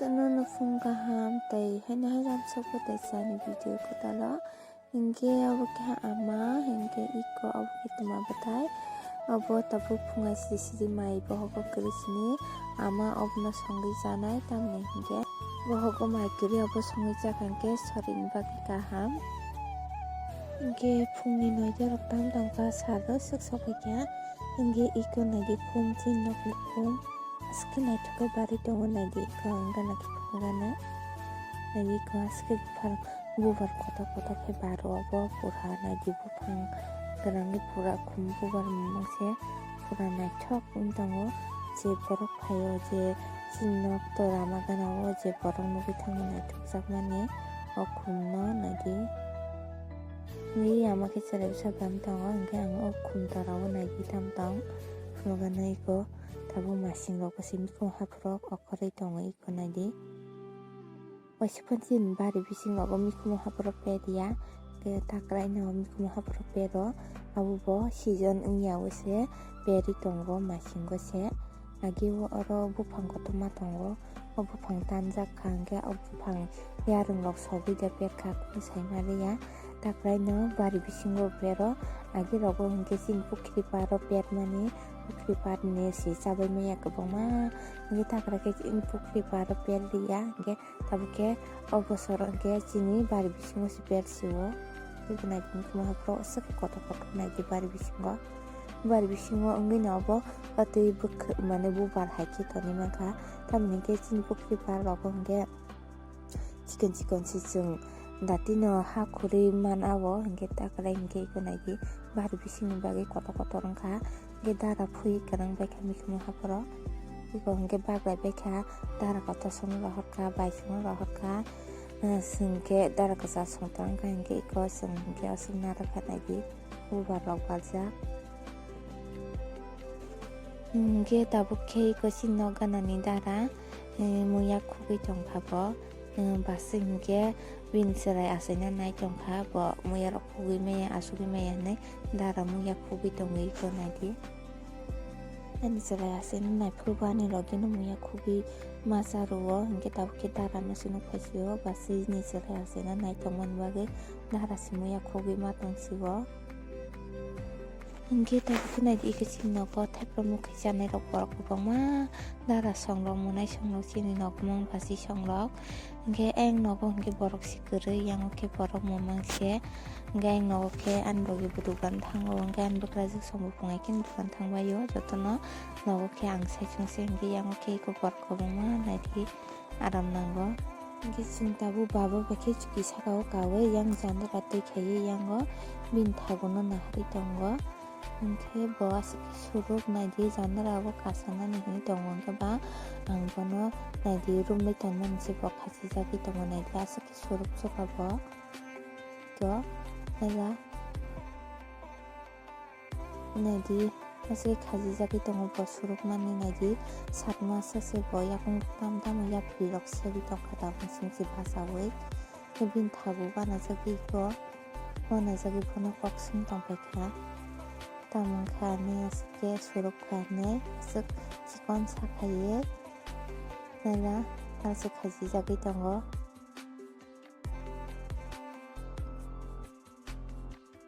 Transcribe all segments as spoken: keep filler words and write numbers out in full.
Tono no phung kaham tei haino hai ramsok bo tei sani video kwtalo. Hinkhe abo khe ama, hinkhe iko abo khe tuma bwthai. Abo tabuk phungai siri siri mai bohogo kwrwi sini ama obono songwi chanai, tamni hinkhe bohogo mai kwrwi abo songwi chakha hinkhe sorini bagwi kaham. Hinkhe phungni noida rok tam tongkha, salo swk sokphaikha. Hinkhe iko naidi khum, chini nokni khum. Aske naithok khe barwi tongo naidi iko wngkha naidi phunukgana. Naidi iko aske buphang bubar kotor kotor khe baro obo pura naidi buphang gwnangwi pura khum bubar mangse pura naithok wng tongo. Je borok phaio je chini nok tora ma gana o je borok nugwi thangma naithokjakmani o khumno naidi. Nini ama khe chwrai bwsa bam tongo, hinkhe ang o khum tora o naidi tam tong. Phunukgana iko tabuk masing rogo se mikhumu haphurok okhorwi tongo iko naidi. Waisa phano chini bari bisingo bo mikhumu haphurok per ya, khe takraino mikhumu haphurok pero, abo bo season wngya o se perwi tongo masingo se. Agi o oro buphang kotorma tongo, o buphang tanjak kha, hinkhe o buphang yarwng rok sogwi da per kha, kunu sai ma riya. Takraino bari bisingo pero, agi rogo hinkhe chini pukhri paro permani, pukhri parni se chabai maya kwbangma, hinkhe takra khe chini pukhri paro per riya, hinkhe Tabuk khe o bosor hwnkhe chini bari bisingo se per sio. Tei bo naidi mikhumu haphurok aswk kotor kotor naidi bari bisingo. Bari bisingo wngwi no obo twi bwkha mane bubar hai khe tonwi mankha. Tamoni hwnkhe chini pukhri par rogo hwnkhe chikon chikon se chwng datino ha khurui man abo hwnkhe takrai hwnkhe eko naidi bari bisingni bagwi kotor kotor wngkha. Hwnkhe dara phui kwrwng baikha mikhumu haphoro. Eko hwnkhe baglai baikha dara kotor songno rohorkha, bai songno rohorkha. Ah, chwng khe dara kwchar song tongkha hwnkhe eko chwng hwnkhe aswk narwkha naidi bubar rok baljak. Hwnkhe tabuk khe eko chini nok ganani dara, eh, muya khugwi tongkha bo. Basui hinkhe bini chwrai achaina nai tongkha, bo muya rok khugwi maya, asugwi maya hinwi dara muya khugwi tongwi eko naidi. Ani chwrai achaina naiphuru bo ani logino muya khugwi ma cha rwo, hinkhe tabuk khe dara no se nukphai sio, basui ni chwrai achaina nai tongmani bagwi dara se muya khugwi ma tong sio. Hinkhe tabuk khe naidi eko chini nogo thaiphru mukhui chanai rok borok kwbangma dara song rok, monai song rok, chini nokmung basi song rok. Hinkhe ayang nogo hinkhe borok si kwrwi, yango khe borok mumang se. Hinkhe ayang nogo khe ani logi bo dukan thango, hinkhe ani bwkrajwk song bo pungai khe dukan thangbaio. Jotono nogo khe ang sai song se hinkhe yango khe eko borok kwbangma naidi aram nango. Hinkhe chwng tabuk baba bai khe chuki saka o kaui yang jandara twi khaiwi yango bini thago no naharwi tongo. Hinkhe bo aswk khe suruk naidi jandara o kasanani hinwi tongo, hinkhe ba ang bono naidi romwi tongmani se bo khachijagwi tongo, naidi aswk khe suruk sukha bo. To naila. Naidi, aswk khajijagwi tongo bo surukmani, naidi, satma sase bo yakung tam tamo yapri rok segwi tongkha tabuk simi se bachaui. Bini thago banajagwi eko, banajagwi bono kok swng tongpaikha. Tamo wngkha ani aswk khe surukha hinwi aswk chikon sakhaiwi naina aswk khajijagwi tongo.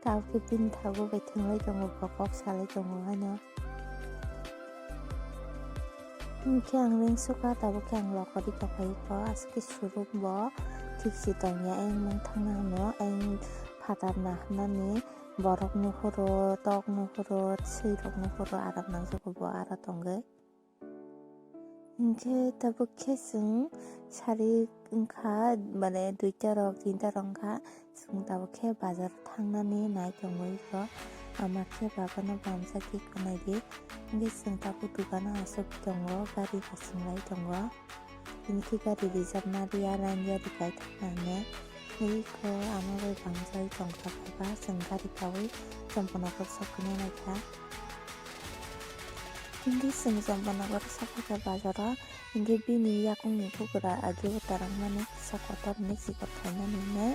Tabuk khe bini thago bai thwnglai tongo, bo kok salai tongo haino. Hinkhe ang ring sukha, tabuk khe ang lokorwi tongphai kho, aswk khe suruk bo thik se tongya, ayang mang thangna hwno, ayang phatar na hwnani borok nuhuro, tok nuhuro, swi rok nuhuro, aram nangjago bo aro tongwi. Hinkhe tabuk khe chwng sari wngkha, mane duita rok, tinta rok wngkha, chwng tabuk khe bazar thangnani nai tongwi kho, ama khe babano bamsa khe khwnai di. Hinkhe chwng tabuk dukano achuk tongo, gari bo chwng lai tongo. Tini khe gari reserve nariya, line ya rikai thangna hwnwi. Tei khe ano bai bamsai tongkha, baba chwng gari kaui Champanagar sokphina naikha. Tini chwng Champanagar sokphaikha bazaro, hinkhe bini yakungni bugra agi o tarangmani kisa kotor hinwi chikon khainani hinwi.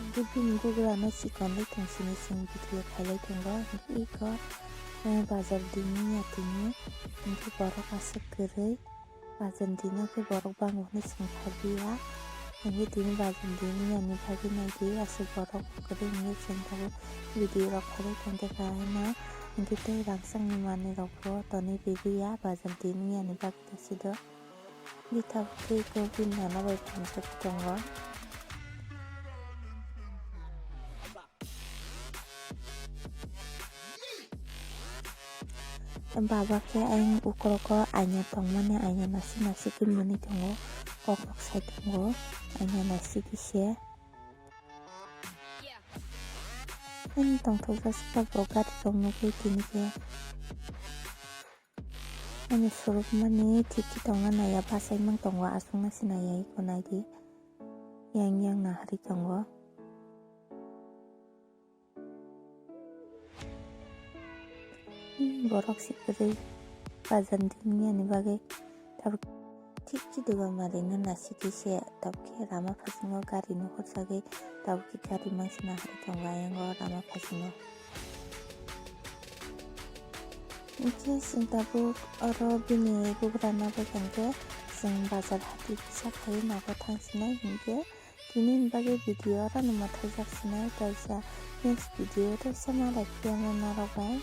Hinkhe bini bugrano chikonwi tong sini chwng video khailai tongo. Hinkhe iko, eh, bazar dini ya tini, hinkhe borok aswk kwrwi. Bajan dino khe borok bango hwnwi chwng kha di ya. Hinkhe tini bajan din wngya ni bagwi nai di, aswk borok kwrwi hwnwi chwng tabuk video rok khlai tong kha haino. Hinkhe tei rangchak ni manwi rok bo tonwi rwdi ya, bajan din wngya ni bagwi tei side o. Bithak tei kobin nana bai phanjak tongo. Baba khe ayang ukroko aina tongmani, aina nasik nasik khe mwnwi tongo, kok kok sai tongo, aina nasik khe se. Ani tongthokjak saka bo gari rok nugwi tini khe. Ani surukmani thik khe tongna naiya, bachaimang tongo, aswkna se naiya eko naidi. Yang yang naharwi tongo. Hmm, borok se kwrwi bajan din wngya ni bagwi tabuk thik khe dugan mari wngna naisik khe se tabuk khe lama phasingo gari nuhur sagwi tabuk khe gari mangse naharwi tongo ayang o lama phasingo. Hinkhe chwng tabuk oro bini bugrana bai tongkhe chwng bazar hati kisa phaiwi nogo thangsinai hinkhe. Tini ni bagwi video oro no mwthaijak sinai, kaisa next video o teisa malai phiya norok bai.